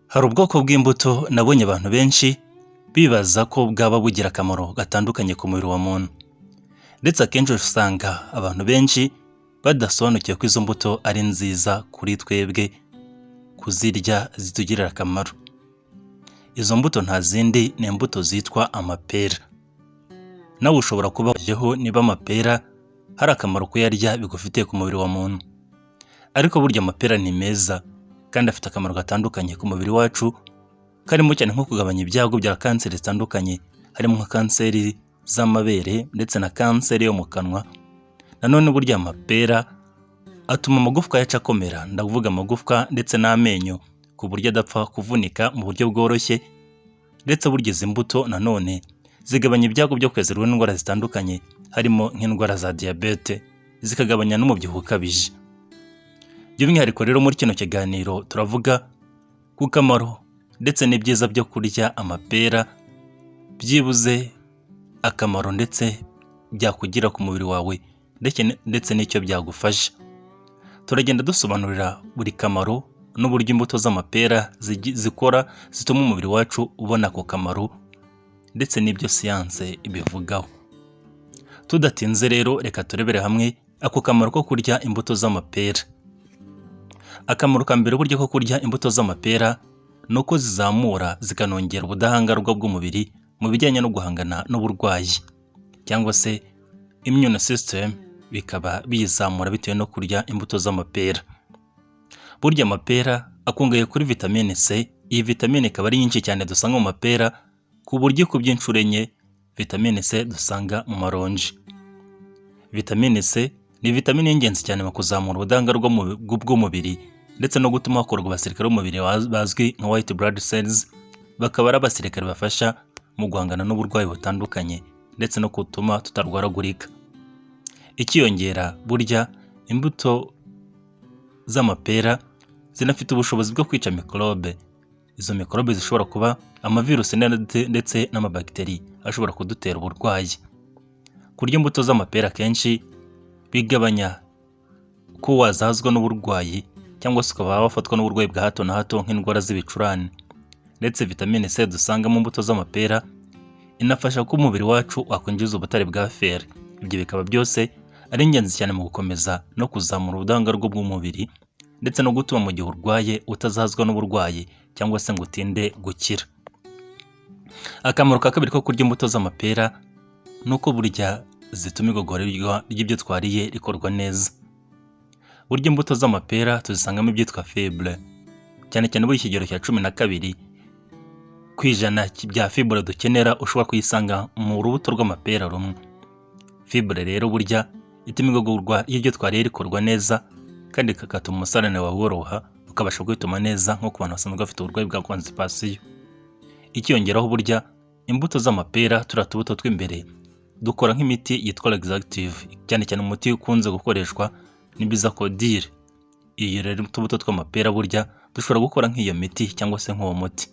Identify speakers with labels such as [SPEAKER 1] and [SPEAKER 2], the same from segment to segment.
[SPEAKER 1] Hari ubwoko bw'imbuto nabonye abantu benshi bibaza ko bwaba bugira akamaro gatandukanye ku mubiri wa muntu, ndetse akenshi usanga abantu benshi badasobanukiwe ko izo mbuto ari nziza kuri twebwe kuzirya zitugirira akamaro. Izo mbuto nta zindi, ni imbuto zitwa amapera. Nawe ushobora kuba wajeho niba amapera hari akamaro kuyarya bigufitiye ku mubiri wa muntu. Ariko burya amapera ni meza kandi afite akamaro gatandukanye ku mubiri wacu, karimo cyane nko kugabanya ibyago bya kanseri zitandukanye, harimo nka kanseri z'amabere ndetse na kanseri yo mu kanwa. Nanone burya amapera atuma amagufwa yacu akomera, ndavuga amagufwa ndetse n'amenyo, ku buryo adapfa kuvunika mu buryo bworoshye. Ndetse burya izi mbuto nanone zigabanya ibyago byo kwezerwa n'indwara zitandukanye, harimo nk'indwara za diyabete, zikagabanya n'umubyibuho ukabije. By'umwihariko rero, muri kino kiganiro turavuga ku kamaro ndetse n'ibyiza byo kurya amapera, byibuze akamaro ndetse byakugira ku mubiri wawe ndetse n'icyo byagufasha. Turagenda dusobanurira buri kamaro n'uburyo imbuto z'amapera zikora zituma umubiri wacu ubona ako kamaro, ndetse n'ibyo siyanse ibivugaho. Tudatinze rero, reka turebere hamwe ako kamaro ko kurya imbuto z'amapera. Akamaro ka mbere burya ko kurya imbuto z'amapera ni uko zizamura zikanongera ubudahangarwa bw'umubiri mu bijyanye no guhangana n'uburwayi, cyangwa se immune system, bikaba biyizamura bitewe no kurya imbuto z'amapera. Burya amapera akungahaye kuri vitamine C, iyi vitamine ikaba ari nyinshi cyane dusanga mu mapera, ku buryo ikubye inshuro enye vitamine C dusanga mu maronji. Vitamine C ni vitamine y'ingenzi cyane mu kuzamura ubudahangarwa bw'umubiri ndetse no gutuma hakorwa abasirikare b'umubiri bazwi nka white blood cells, bakaba ari abasirikare bafasha mu guhangana n'uburwayi butandukanye ndetse no gutuma tutarwaragurika. Ikiyongera, burya imbuto z'amapera zinafite ubushobozi bwo kwica mikorobe. Izo mikorobe zishobora kuba amavirusi ndetse n'amabagiteri ashobora kudutera uburwayi. Kurya imbuto z'amapera kenshi bigabanya ko wazahazwa n'uburwayi cyangwa se ukaba wafatwa n'uburwayi bwa hato na hato nk'indwara z'ibicurane. Ndetse vitamine C dusanga mu mbuto z'amapera inafasha ko umubiri wacu wakwinjiza ubutare bwa fer. Ibyo bikaba byose ari ingenzi cyane mu gukomeza no kuzamura ubudahangarwa bw'umubiri, ndetse no gutuma mu gihe urwaye utazahazwa n'uburwayi cyangwa se ngo utinde gukira. Akamaro ka kabiri ko kurya imbuto z'amapera ni uko burya zituma igogora ry'ibyo twariye rikorwa neza. Burya imbuto z'amapera tuzisangamo ibyitwa fibre, cyane cyane buri kigero cya 12% bya fibre dukenera ushobora kuyisanga mu rubuto rw'amapera rumwe. Fibre rero burya ituma igogorwa ry'ibyo twariye rikorwa neza, kandi kagatuma umusarane wawe woroha, ukabasha kwituma neza, nko ku bantu basanzwe bafite uburwayi bwa constipation. Ikiyongeraho, burya imbuto z'amapera, turiya tubuto tw'imbere dukora nk'imiti yitwa laxative, cyane cyane umuti ukunze gukoreshwa ni bisacodyl. Iyo rero utubuto tw'amapera burya dushobora gukora nk'iyo miti cyangwa se nk'uwo muti.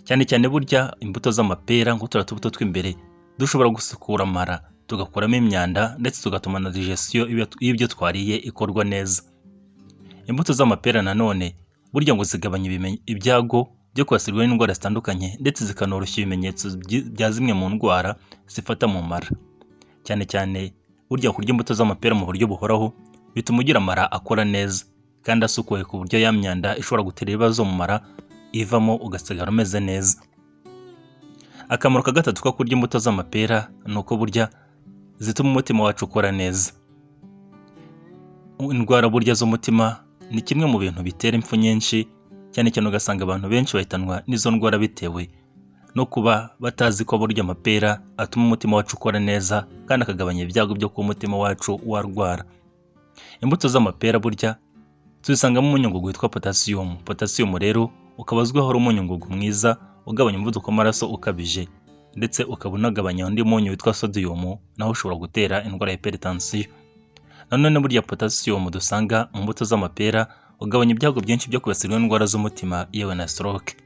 [SPEAKER 1] Cyane cyane burya imbuto z'amapera, ngo turiya tubuto tw'imbere dushobora gusukura amara, tugakuramo imyanda, ndetse tugatuma na digestion y'ibyo twariye ikorwa neza. Imbuto z'amapera nanone burya ngo zigabanya ibyago byo kwibasirwa n'indwara zitandukanye, ndetse zikanoroshya ibimenyetso bya zimwe mu ndwara zifata mu mara. Cyane cyane burya kurya imbuto z'amapera mu buryo buhoraho bituma ugira amara akora neza kandi asukuye, ku buryo ya myanda ishobora gutera ibibazo mu mara ivamo, ugasigara umeze neza. Akamaro ka gatatu ko kurya imbuto z'amapera ni uko burya zituma umutima wacu ukora neza. Indwara burya z'umutima ni kimwe mu bintu bitera impfu nyinshi, cyane cyane ugasanga abantu benshi bahitanwa n'izo ndwara bitewe no kuba batazi ko burya amapera atuma umutima wacu ukora neza kandi akagabanya ibyago byo kuba umutima wacu warwara. Imbuto z'amapera burya tuzisangamo umunyungugu witwa potasiyumu. Potasiyumu rero ukaba uzwiho ari umunyungugu mwiza ugabanya umuvuduko w'amaraso ukabije, ndetse ukaba unagabanya undi munyu witwa sodiyumu, nawo ushobora gutera indwara ya hypertension. Nanone burya potasiyumu dusanga mu mbuto z'amapera ugabanya ibyago byinshi byo kwibasirwa n'indwara z'umutima, yewe na stroke.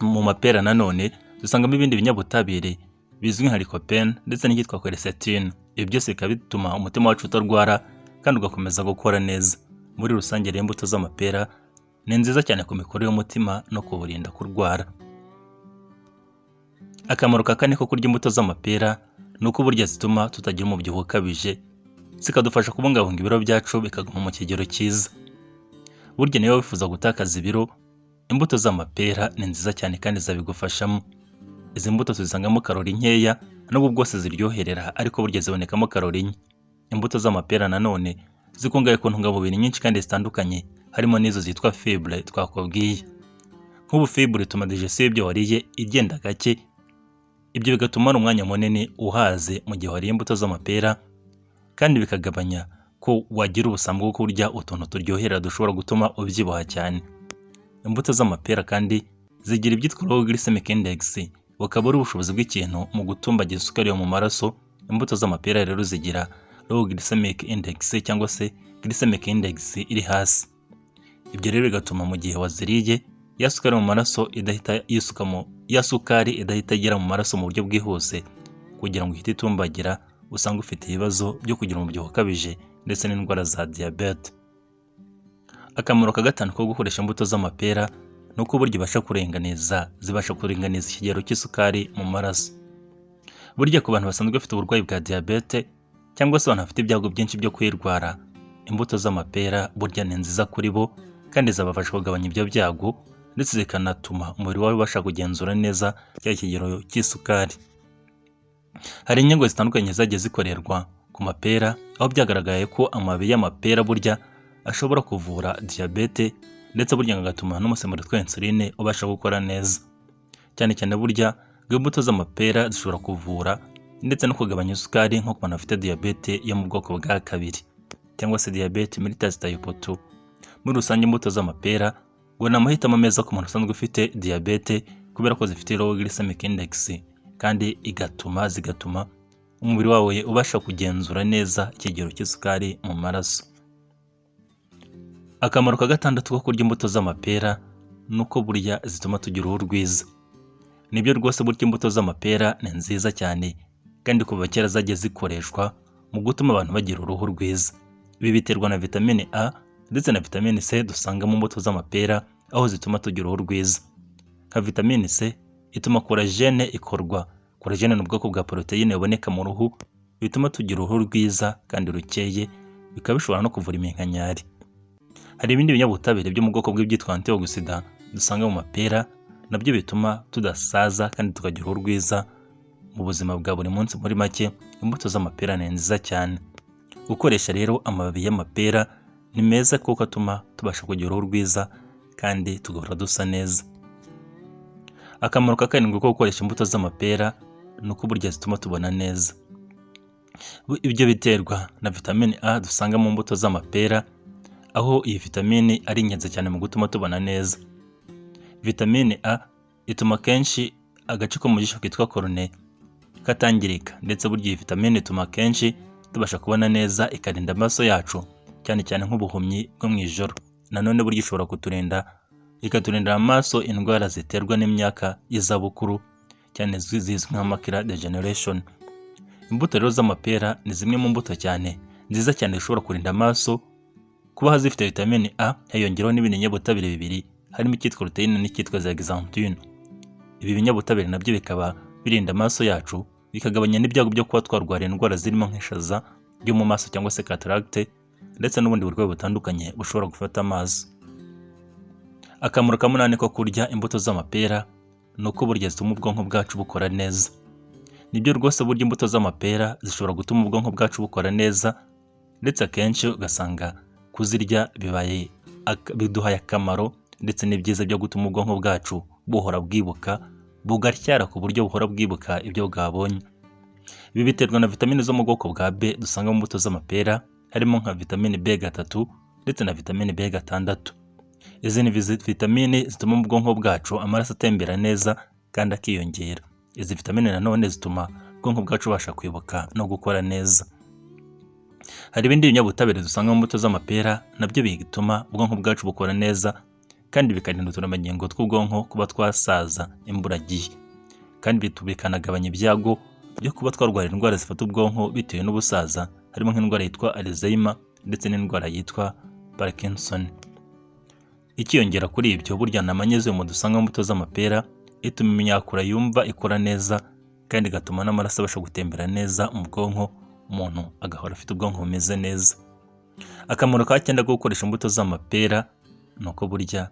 [SPEAKER 1] Mu mapera nanone dusangamo ibindi binyabutabire bizwi nka lycopene ndetse n'icyitwa quercétine. Ibi byose bikaba bituma umutima wacu utarwara kandi ugakomeza gukora neza. Muri rusange rero, imbuto z'amapera Ni nziza cyane ku mikorere y'umutima no kuwurinda kurwara. Akamaro ka kane ko kurya imbuto z'amapera ni uko burya zituma tutagira umubyibuho ukabije, zikadufasha kubungabunga ibiro byacu bikaguma mu kigero cyiza. Burya niba wifuza gutakaza ibiro, imbuto z'amapera ni nziza cyane kandi zabigufashamo. Izi mbuto tuzisangamo karori nkeya nubwo bwose ziryoherera, ariko burya zibonekamo karori nke. Imbuto z'amapera nanone zikungahaye ku ntungamubiri nyinshi kandi zitandukanye, harimo n'izo zitwa fibre twakubwiye. Nk'ubu fibre ituma digestion y'ibyo wariye igenda gake, ibyo bigatuma umara umwanya munini uhaze mu gihe wariye imbuto z'amapera, kandi bikagabanya ko wagira ubusambo bwo kurya utuntu turyohera dushobora gutuma ubyibuha cyane. Imbuto z'amapera kandi zigira ibyitwa low glycemic index, bukaba ari ubushobozi bw'ikintu mu gutumbagiza isukari yo mu maraso. Imbuto z'amapera rero zigira low glycemic index cyangwa se glycemic index iri hasi. Ibyo rero bigatuma mu gihe waziriye ya sukari mu maraso idahita yisuka mu ya sukari idahita igera mu maraso mu buryo bwihuse kugira ngo ihite itumbagira, usanga ufite ibibazo byo kugira umubyibuho ukabije ndetse n'indwara za diyabete. Akamaro ka gatanu ko gukoresha imbuto z'amapera ni uko burya ibasha kuringaniza zibasha kuringaniza ikigero cy'isukari mu maraso. Burya ku bantu basanzwe bafite uburwayi bwa diyabete cyangwa se abantu bafite ibyago byinshi byo kuyirwara, imbuto z'amapera burya ni nziza kuri bo kandi zabafasha kugabanya ibyo byago, ndetse zikanatuma umubiri wawe ubasha kugenzura neza cya kigero cy'isukari. Hari inyigo zitandukanye zagiye zikorerwa ku mapera, aho byagaragaye ko amababi y'amapera burya ashobora kuvura diyabete, ndetse burya agatuma n'umusemburo witwa insuline ubasha gukora neza. Cyane cyane burya ngo imbuto z'amapera zishobora kuvura ndetse no kugabanya isukari nko ku bantu bafite diyabete yo mu bwoko bwa kabiri cyangwa se diyabete mellitus type 2. Muri rusange, imbuto z'amapera ngo ni amahitamo meza ku muntu usanzwe ufite diyabete, kubera ko zifite low glycemic index kandi zigatuma umubiri wawe ubasha kugenzura neza ikigero cy'isukari mu maraso. Akamaro ka gatandatu ko kurya imbuto z'amapera ni uko burya zituma tugira uruhu rwiza. Nibyo rwose, burya imbuto z'amapera ni nziza cyane kandi kuva kera zagiye zikoreshwa mu gutuma abantu bagira uruhu rwiza. Ibi biterwa na vitamine A ndetse na vitamine C dusanga mu mbuto z'amapera, aho zituma tugira uruhu rwiza. Nka vitamine C ituma collagène ikorwa. Collagène ni ubwoko bwa poroteyine buboneka mu ruhu, bituma tugira uruhu rwiza kandi rukeye, bikaba bishobora no kuvura iminkanyari. Hari ibindi binyabutabire byo mu bwoko bw'ibyitwa antioxidant dusanga mu mapera, nabyo bituma tudasaza kandi tukagira uruhu rwiza mu buzima bwa buri munsi. Muri make, imbuto z'amapera ni nziza cyane. Gukoresha rero amababi y'amapera ni meza kuko atuma tubasha kugira uruhu rwiza kandi tugahora dusa neza. Akamaro ka karindwi ko gukoresha imbuto z'amapera ni uko burya zituma tubona neza. Ibyo biterwa na vitamine A dusanga mu mbuto z'amapera, aho iyi vitamine ari ingenzi cyane mu gutuma tubona neza. Vitamine A ituma akenshi agace ko mu jisho kitwa cornée katangirika, ndetse burya iyi vitamine ituma akenshi tubasha kubona neza, ikarinda amaso yacu cyane cyane nk'ubuhumyi bwo mu ijoro. Nanone burya ishobora kuturinda, ikaturindira amaso indwara ziterwa n'imyaka y'izabukuru, cyane zizwi nka macular degeneration. Imbuto rero z'amapera ni zimwe mu mbuto cyane nziza cyane zishobora kurinda amaso kuba zifite vitamine A, hiyongeraho n'ibindi binyabutabire bibiri, harimo icyitwa lutéine n'icyitwa zeaxanthine. Ibi binyabutabire nabyo bikaba birinda amaso yacu, bikagabanya n'ibyago byo kuba twarwara indwara zirimo nk'ishaza ryo mu maso cyangwa se cataracte, ndetse n'ubundi burwayi butandukanye bushobora gufata amaso. Akamaro ka munani ko kurya imbuto z'amapera ni uko burya zituma ubwonko bwacu bukora neza. Nibyo rwose, burya imbuto z'amapera zishobora gutuma ubwonko bwacu bukora neza, ndetse akenshi ugasanga kuzirya bibaye biduhaye akamaro ndetse n'ibyiza byo gutuma ubwonko bwacu buhora bwibuka, bugatyara ku buryo buhora bwibuka ibyo bwabonye. Ibi biterwa na vitamine zo mu bwoko bwa B dusanga mu mbuto z'amapera, harimo nka vitamine B3 ndetse na vitamine B6. Izi ni vitamine zituma mu bwonko bwacu amaraso atembera neza kandi akiyongera. Izi vitamine nanone zituma ubwonko bwacu bubasha kwibuka no gukora neza. Hari ibindi binyabutabire dusanga mu mbuto z'amapera, nabyo bituma ubwonko bwacu bukora neza kandi bikarinda uturemangingo tw'ubwonko kuba twasaza imburagihe, kandi bikanagabanya ibyago byo kuba twarwara indwara zifata ubwonko bitewe n'ubusaza, harimo nk'indwara yitwa Alzheimer ndetse n'indwara yitwa Parkinson. Ikiyongera kuri ibyo, burya na magnesium dusanga mu mbuto z'amapera ituma imyakura yumva ikora neza kandi igatuma n'amaraso abasha gutembera neza mu bwonko, umuntu agahora afite ubwonko bumeze neza. Akamaro ka cyenda ko gukoresha imbuto z'amapera ni uko burya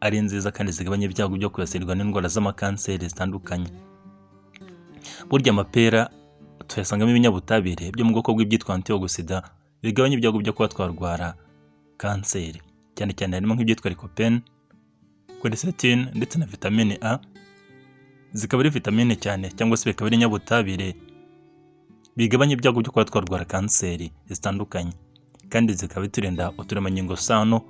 [SPEAKER 1] ari nziza kandi zigabanya ibyago byo kwibasirwa n'indwara z'amakanseri zitandukanye. Burya amapera tuyasangamo ibinyabutabire byo mu bwoko bw'ibyitwa antioxidant bigabanya ibyago byo kuba twarwara kanseri. Cyane cyane harimo nk'ibyitwa lycopene, quercetin ndetse na vitamine A, zikaba ari vitamine cyane cyangwa se bikaba ari ibinyabutabire bigabanya ibyago byo kuba twarwara kanseri zitandukanye, kandi zikaba biturinda uturemangingo sano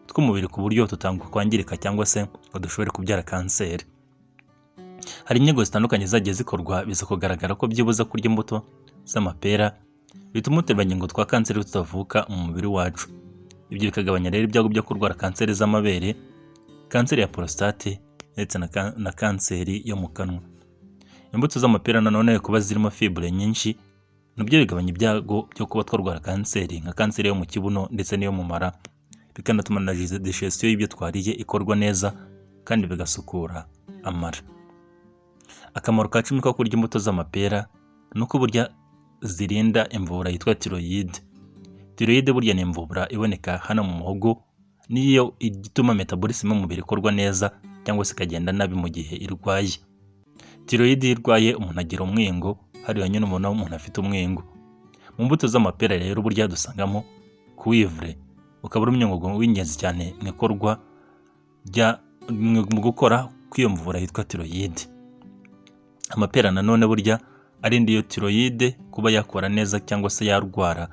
[SPEAKER 1] tw'umubiri ku buryo tutakwangirika cyangwa se ngo dushobore kubyara kanseri. Hari inyigo zitandukanye zagiye zikorwa, biza kugaragara ko byibuze kurya imbuto z'amapera bituma uturemangingo twa kanseri tutavuka mu mubiri wacu. Ibyo bikagabanya rero ibyago byo kurwara kanseri z'amabere, kanseri ya prostate ndetse na kanseri yo mu kanwa. Imbuto z'amapera nanone kuba zirimo fibre nyinshi nabyo bigabanya ibyago byo kuba twarwara kanseri nka kanseri yo mu kibuno ndetse n'iyo mu mara, bikanatuma na digestion y'ibyo twariye ikorwa neza kandi bigasukura amara. Akamaro ka 10 ko kurya imbuto z'amapera ni uko burya zirinda imvubura yitwa thyroïde. Thyroïde burya ni imvubura iboneka hano mu muhogo, niyo ituma métabolisme y'umubiri ikorwa neza cyangwa se ikagenda nabi mu gihe irwaye. Thyroïde iyo irwaye umuntu agira umwingo, hariya nyine ubona umuntu afite umwingo. Mu mbuto z'amapera rero burya dusangamo cuivre, ukaba ari umunyungugu w'ingenzi cyane mu ikorwa rya mu gukora kw'iyo mvubura yitwa thyroïde. Amapera nanone burya arinda iyo thyroïde kuba yakora neza cyangwa se yarwara,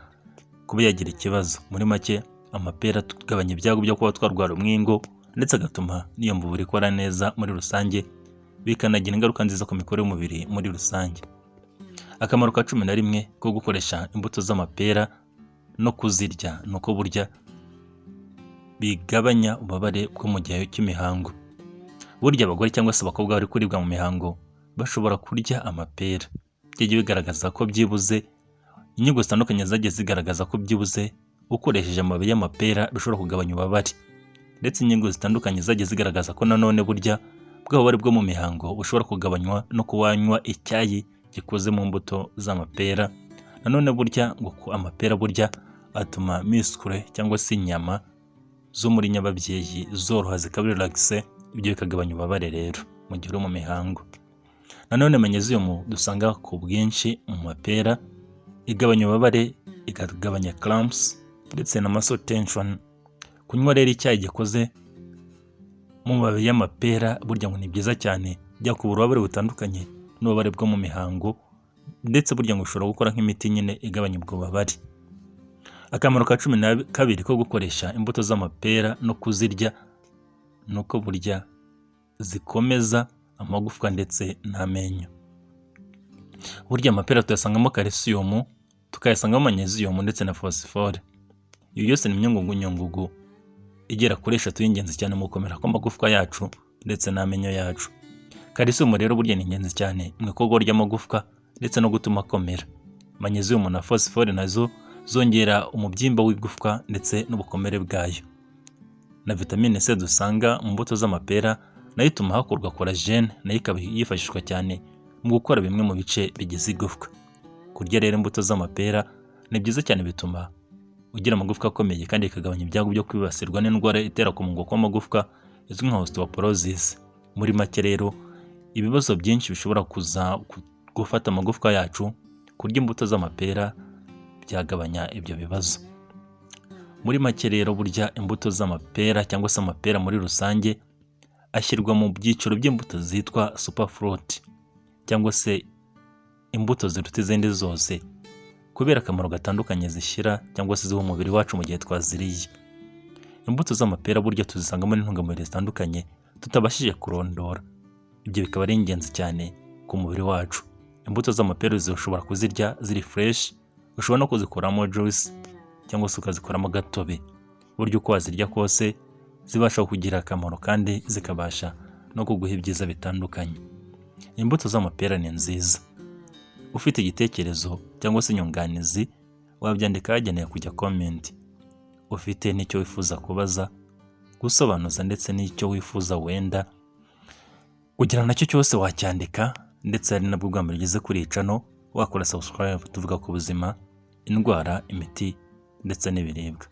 [SPEAKER 1] kuba yagira ikibazo. Muri make, amapera tugabanya ibyago byo kuba twarwara umwingo ndetse agatuma n'iyo mvubura ikora neza muri rusange, bikanagira ingaruka nziza ku mikorere y'umubiri muri rusange. Akamaro ka 11 ko gukoresha imbuto z'amapera no kuzirya ni uko burya bigabanya ububabare bwo mu gihe cy'imihango. Burya abagore cyangwa se abakobwa bari kuribwa mu mihango bashobora kurya amapera. Byagiye bigaragaza ko byibuze, inyigo zitandukanye zagiye zigaragaza ko byibuze ukoresheje amababi y'amapera bishobora kugabanya ububabare. Ndetse inyigo zitandukanye zagiye zigaragaza ko nanone burya bwa bubabare bwo mu mihango bushobora kugabanywa no kuwanywa icyayi gikoze mu mbuto z'amapera. Nanone burya ngo amapera burya atuma muscle cyangwa se inyama zo muri nyababyeyi zoroha, zikaba relax, ibyo bikagabanya ububabare rero mu gihe uri mu mihango. Nanone magnesium dusanga ku bwinshi mu mapera igabanya ububabare, ikagabanya cramps ndetse na muscle tension. Kunywa rero icyayi gikoze mu mababi y'amapera burya ngo ni byiza cyane, byakubura ububabare butandukanye n'ububabare bwo mu mihango, ndetse burya ngo ushobora gukora nk'imiti nyine igabanya ubwo bubabare. Akamaro ka 12 ko gukoresha imbuto z'amapera no kuzirya ni uko burya zikomeza amagufwa ndetse n'amenyo. Burya amapera tuyasangamo calcium, tukayasangamo magnesium ndetse na phosphore. Iyo yose ni imyunyungugu igera kuri eshatu y'ingenzi cyane mu gukomera kw'amagufwa yacu ndetse n'amenyo yacu. Calcium rero burya ni ingenzi cyane mu ikorwa ry'amagufwa ndetse no gutuma akomera. Magnesium na phosphore nazo zongera umubyimba w'igufwa ndetse n'ubukomere bwayo. Na vitamine C dusanga mu mbuto z'amapera nayo ituma hakorwa collagène, nayo ikaba yifashishwa cyane mu gukora bimwe mu bice bigize igufwa. Kurya rero imbuto z'amapera ni byiza cyane, bituma ugira amagufwa akomeye kandi bikagabanya ibyago byo kwibasirwa n'indwara itera kumungwa kw'amagufwa izwi nka osteoporosis. Muri make rero, ibibazo byinshi bishobora kuza gufata amagufwa yacu, kurya imbuto z'amapera byagabanya ibyo bibazo. Muri make rero, burya imbuto z'amapera cyangwa se amapera muri rusange ashyirwa mu byiciro by'imbuto zitwa superfruit cyangwa se imbuto ziruta izindi zose, kubera akamaro gatandukanye zishyira cyangwa se ziha umubiri wacu mu gihe twaziriye. Imbuto z'amapera burya tuzisangamo n'intungamubiri zitandukanye tutabashije kurondora. Ibyo bikaba ari ingenzi cyane ku mubiri wacu. Imbuto z'amapera ushobora kuzirya ziri fresh, ushobora no kuzikoramo juice cyangwa se ukazikoramo agatobe. Burya uko wazirya kose zibasha kukugira akamaro kandi zikabasha no kuguha ibyiza bitandukanye. Imbuto z'amapera ni nziza. Ufite igitekerezo cyangwa se inyunganizi wabyandika ahagenewe kujya comment. Ufite n'icyo wifuza kubaza gusobanuza ndetse n'icyo wifuza wenda kugira nacyo cyose wacyandika, ndetse ari nabwo bwa mbere ugeze kuri iyi channel wakora subscribe. Tuvuga ku buzima, indwara, imiti ndetse n'ibiribwa.